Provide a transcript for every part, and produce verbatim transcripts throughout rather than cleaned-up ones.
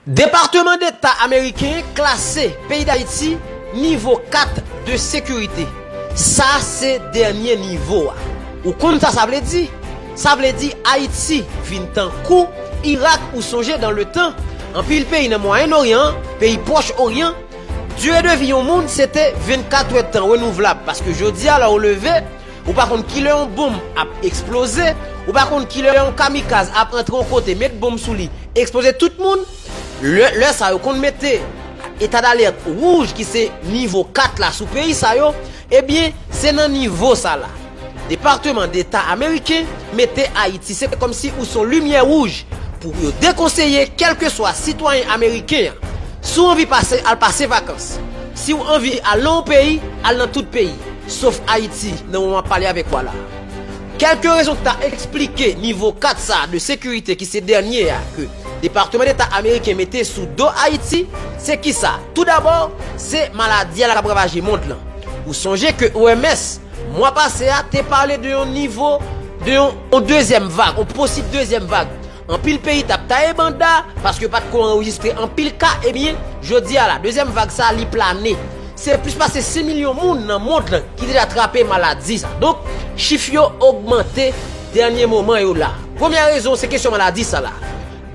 Departeman Deta ameriken klase peyi Dayiti nivo kat de sekirite. Sa se dènye nivo a. Ou konn sa sa vle di? Sa vle di Ayiti vin tankou Irak, ou sonje dan le tan, anpil peyi nan Mwayen Oryan, peyi Pwòch Oryan, dire de vi yon moun se te vennkat èdtan renouvlab, paske jodi a lè w leve, ou pa konn kilè yon bonm ap eksploze, ou pa konn kilè yon kamikaz ap antre yon kote, met bonm sou li, eksploze tout moun. Lè, lè sa yo konn mete eta dalèt wouj ki se nivo kat la sou peyi sa yo, ebyen, se nan nivo sa la. Departeman Deta ameriken mete Ayiti, se kòmsi ou se yon limyè wouj pou yo dekonseye kèlkeswa sitwayen ameriken an. Si w anvi pase, al pase vakans. Si w anvi al nan yon peyi, al nan tout peyi, sof Ayiti, nan moman m ap pale avèk w a la. Kèlke rezon ki ta eksplike nivo kat sa a de sekirite ki se dènye a ke Departeman Deta ameriken mete sou do Ayiti, se kisa? Toudabò, se maladi a la k ap ravaje mond lan. Ou sonje ke O M S, mwa pase a, te pale de yon nivo, de yon, yon dezyèm vag, yon posib dezyèm vag. Anpil peyi t ap taye banda, paske yo pa t ko anrejistre anpil ka, ebyen, jodi a la, dezyèm vag sa a, li plane. Se plis pase sis milyon moun nan mond lan ki deja trape maladi sa. Donk, chif yo ogmante dènye moman yo la. Premyè rezon, se kesyon maladi sa la.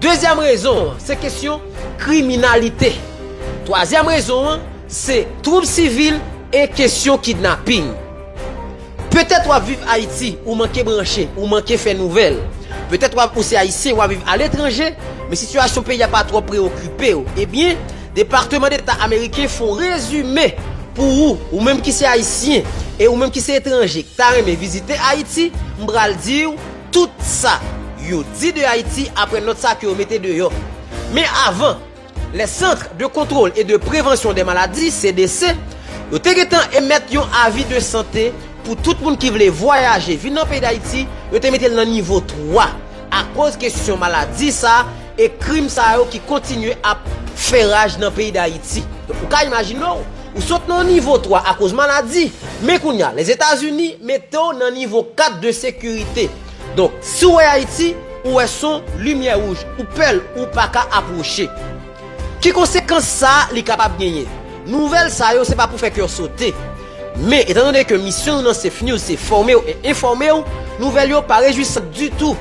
Dezyèm rezon an, se kesyon kriminalite. Twazyèm rezon an, se twoub sivil e kesyon kidnaping. Petèt w ap viv Ayiti, ou manke branche, ou manke fè nouvèl. Petèt w ap, ou se Ayisyen, w ap viv aletranje, men sitiyasyon peyi a pa twò preyokipe w. Ebyen, Departeman Deta ameriken fè yon rezime pou ou, ou menm ki se Ayisyen, e ou menm ki se etranje, ki ta renmen vizite Ayiti, m pral di w tout sa yo di de Ayiti apre nòt sa ke yo mete deyò. Men avan, Les Centres de Contrôle et de Prévention des Maladies, C D C, yo te gentan emèt yon avi de sante pou tout moun ki vle vwayaje vin nan peyi Dayiti, yo te mete l nan nivo twa akoz kesyon maladi sa e krim sa yo ki kontinye ap fè raj nan peyi Dayiti. Donk, ou ka imajine w, ou sot nan nivo twa akoz maladi, men kounye a, Lèzetazini mete w nan nivo kat de sekirite. Donk, si w wè Ayiti, ou wè se yon limyè wouj, ou pè l, ou pa ka apwoche. Ki konsekans sa li kapab genyen? Nouvèl sa yo se pa pou fè kè w sote. Men, etandone ke misyon nou nan Safe News se fòme w e enfòme w, nouvèl yo pa rejwisan ditou.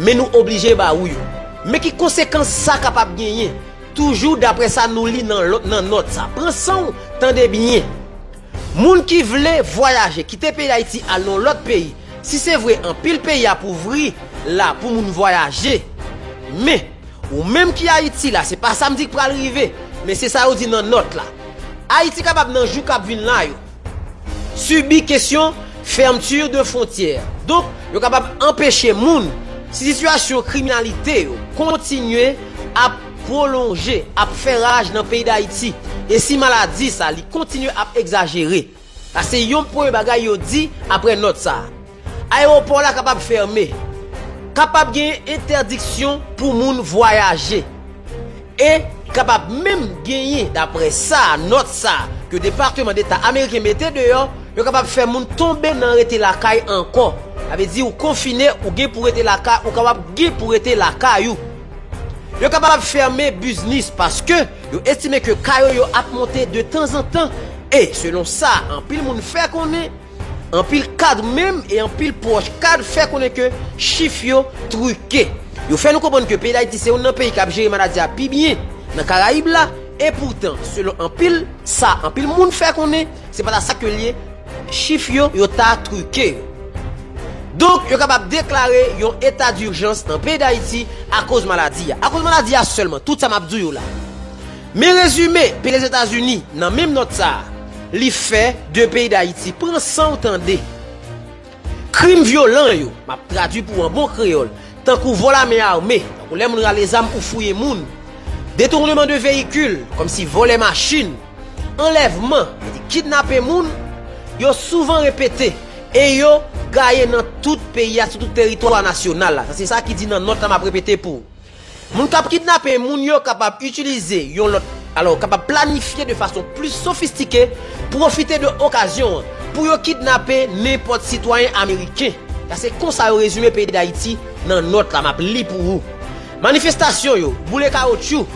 Men nou oblije ba ou yo. Men ki konsekans sa kapab genyen? Toujou daprè sa nou li nan lòt, nan nòt sa. Pran san w, tande byen. Moun ki vle vwayaje, kite peyi Dayiti al nan yon lòt peyi, si se vre anpil peyi ap ouvri la pou moun vwayaje, men ou menm ki Ayiti la, se pa sa m di k pral rive, men se sa yo di nan nòt la. Ayiti kapab nan jou k ap vin la yo sibi kesyon fermeture de frontières. Donk, yo kapab anpeche moun, si sitiyasyon kriminalite yo kontinye ap pwolonje, ap fè raj nan peyi Dayiti, e si maladi sa li kontinye ap egzajere. Sa se yon premye bagay yo di apre nòt sa. Ayewopò la kapab fèmen. Kapab gen entèdiksyon pou moun vwayaje. E kapab menm genyen, daprè sa, nòt sa ke Departeman Deta ameriken mete deyò, yo kapab fè moun tonbe nan rete lakay ankò. Sa vle di ou konfine, ou gen pou rete lakay, ou kapab gen pou rete lakay ou. Yo kapab fèmen biznis paske yo estime ke ka yo yo ap monte de tanzantan. E selon sa anpil moun fè konnen, anpil kad menm e anpil pwòch kad fè konnen ke chif yo trike. Yo fè nou konprann ke peyi Dayiti se youn nan peyi k ap jere maladi a pi byen nan Karayib la. E poutan, selon anpil sa anpil moun fè konnen, se pa ta sa ke l ye, chif yo, yo ta trike. Donk, yo kapab deklare yon eta dijans nan peyi Dayiti akoz maladi a. Akoz maladi a sèlman, tout sa m ap di w yo la. Men rezime, peyi Lèzetazini, nan menm nòt sa a, li fè de peyi Dayiti. Pran san w tande. Krim vyolan yo, m ap tradui pou w an bon kreyòl, tankou vòl a men ame, tankou lè moun rale zam ou fouye moun, detournement de véhicule, kòmsi vòlè machin, anlèvman, kidnape moun, yo souvan repete e yo gaye nan tout peyi a, sou tout teritwa nasyonal la. Sa se sa ki di nan nòt la, m ap repete pou ou. Moun k ap kidnape moun yo kapab itilize yon lòt, alò, kapab planifye de fason plis sofistike, pwofite de okazyon an pou yo kidnape nenpòt sitwayen ameriken. Sa se konsa yo rezime peyi Dayiti nan nòt la, m ap li pou ou. Manifestasyon yo, boule kawotchou,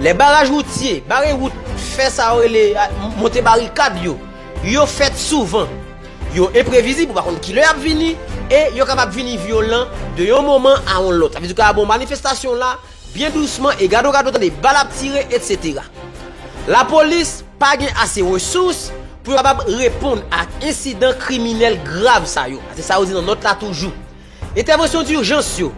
Lè baraj woutye, bare wout, fè sa yo rele, a, monte barikad yo, yo fèt souvan. Yo enprevizib, ou pa konn kilè y ap vini, e yo kapab vini vyolan de yon moman a yon lòt. Sa vle di w ka ap yon manifestasyon la, byen dousman, e gade w gade w tande bal ap tire, etsetera. Lapolis pa gen ase resous pou yo kapab reponn ak ensidan kriminèl grav sa yo. Se sa yo di nan nòt la toujou. Entèvansyon dijans yo,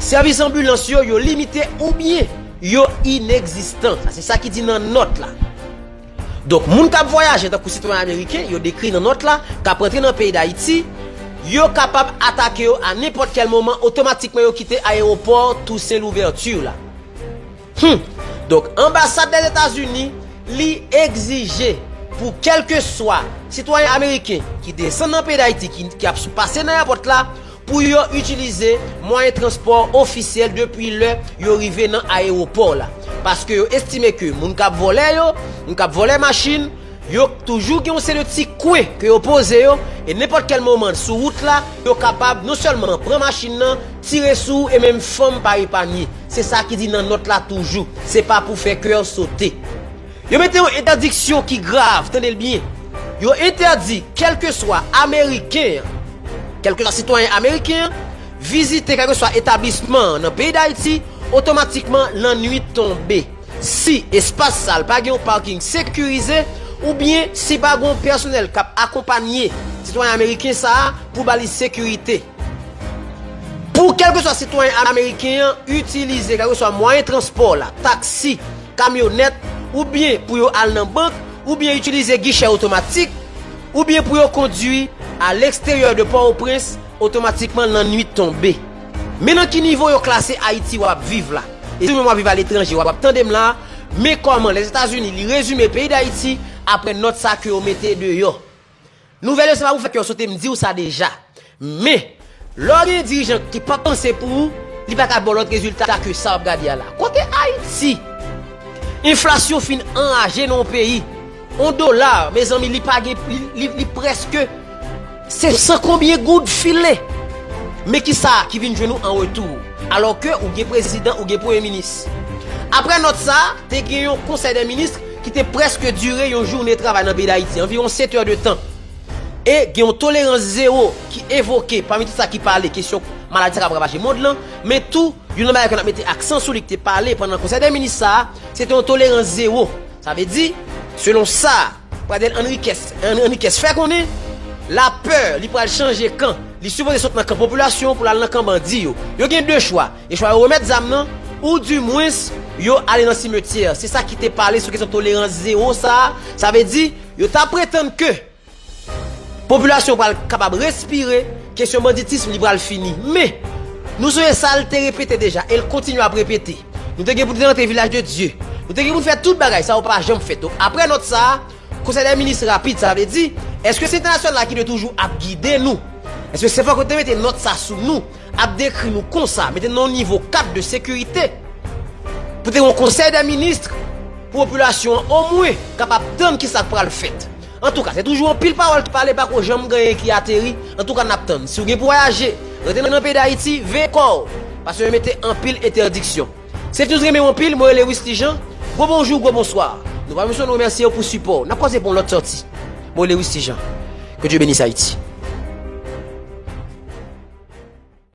sèvis anbilans yo, yo limite oubyen yo inegzistan. Sa se sa ki di nan nòt la. Donk, moun k ap vwayaje tankou sitwayen ameriken, yo dekri nan nòt la, k ap rantre nan peyi Dayiti, yo kapab atake yo a nenpòt kèl moman, otomatikman yo kite ayewopò Toussaint Louverture la. Hmm. Donk, anbasad Lèzetazini, li egzije pou kèlkeswa sitwayen ameriken ki desann nan peyi Dayiti, ki, ki ap pase nan èpòt la, pou yo itilize mwayen transpò ofisyèl depi lè yo rive nan ayewopò la. Paske yo estime ke moun k ap vòlè yo, moun k ap vòlè machin, yo toujou gen yon seri de ti kwen ke yo poze yo, e nenpòt kèl moman sou wout la, yo kapab non sèlman pran machin nan, tire sou ou, e menm fanm pa epanye. Se sa ki di nan nòt la toujou. Se pa pou fè kè w sote. Yo mete yon entèdiksyon ki grav, tande l byen. Yo entèdi kèlkeswa ameriken an, kèlkeswa sitwayen ameriken an, vizite kèlkeswa etablisman an nan peyi Dayiti, otomatikman lannwit tonbe. Si espas sa l pa gen yon paking sekirize, oubyen si pa gen yon pèsonèl k ap akonpanye sitwayen ameriken sa a pou ba li sekirite. Pou kèlkeswa sitwayen ameriken an itilize kèlkeswa mwayen transpò la, taksi, kamyonèt, oubyen pou yo al nan bank, oubyen itilize gichè otomatik, oubyen pou yo kondui a leksteryè de Pòtoprens, otomatikman lannwit tonbe. Men nan ki nivo yo klase Ayiti w ap viv la. E si w menm w ap viv aletranje, w ap tande m la, men kòman Lèzetazini li rezime peyi Dayiti apre nòt sa ke yo mete deyò. Nouvèl yo se pa pou fè kè w sote, m di w sa deja. Men, lè w gen dirijan ki pa panse pou ou, li pa ka ba w lòt rezilta ke sa w ap gade a la. Kote Ayiti? Enflasyon fin anraje nan yon peyi. On dola, mezanmi, li pa gen, li, li, li prèske se san konbyen goud file. Men ki sa ki vin jwenn ou an retou? Alò ke ou gen prezidan, ou gen premye minis. Apre nòt sa, te gen yon konsèy dè minis ki te prèske dire yon jounen travay nan peyi Dayiti, anviwon sèt è de tan. E gen yon tolerans zewo ki evoke pami tout sa ki pale, kesyon maladi sa k ap ravaje mond lan, men tou, youn nan bagay ke n ap mete aksan sou li ki te pale pandan konsèy dè minis sa a, se te yon tolerans zewo. Sa vle di, selon sa Pradel Henriquez, Hen-, Henriquez fè konnen, lapè, li pral chanje kan. Li sipoze sot nan kan popilasyon pou l al nan kan bandi yo. Yo gen de chwa. E chwa yo remèt zam nan, oudimwens, yo ale nan simetyè. Se sa ki te pale sou kesyon tolerans zewo sa a. Sa vle di, yo ta pretann ke popilasyon pral kapab respire, kesyon banditism li pral fini. Men, nou sonje sa l te repete deja, e l kontinye ap repete. Nou te gen pou nou te rantre Vilaj de Dye. Nou te gen pou nou fè tout bagay, sa yo pa janm fèt. Donk, apre nòt sa a, Konsèy dè minis rapid, sa vle di, èske se entènasyonal la ki dwe toujou ap gide nou? Èske se fòk yo te mete nòt sa sou nou, ap dekri nou konsa, mete nou nan yon nivo kat de sekirite? Pou te yon konsèy dè minis, pou popilasyon an omwen kapab tann ki sa k pral fèt. Antouka, se toujou anpil pawòl ki pale, pako janm gen anyen ki ateri. Antouka, n ap tann. Si w gen pou vwayaje, rantre nan peyi Dayiti, veye kò w, paske yo mete anpil entèdiksyon. Safe News renmen w anpil, mwen rele Wisly Jean. Gwo bonjou, gwo bonswa. Nou pa bezwen nou remèsye w pou sipò w. N ap kòze pou yon lòt sòti. Mwen rele Wisly Jean. Que Dieu bénisse Haïti.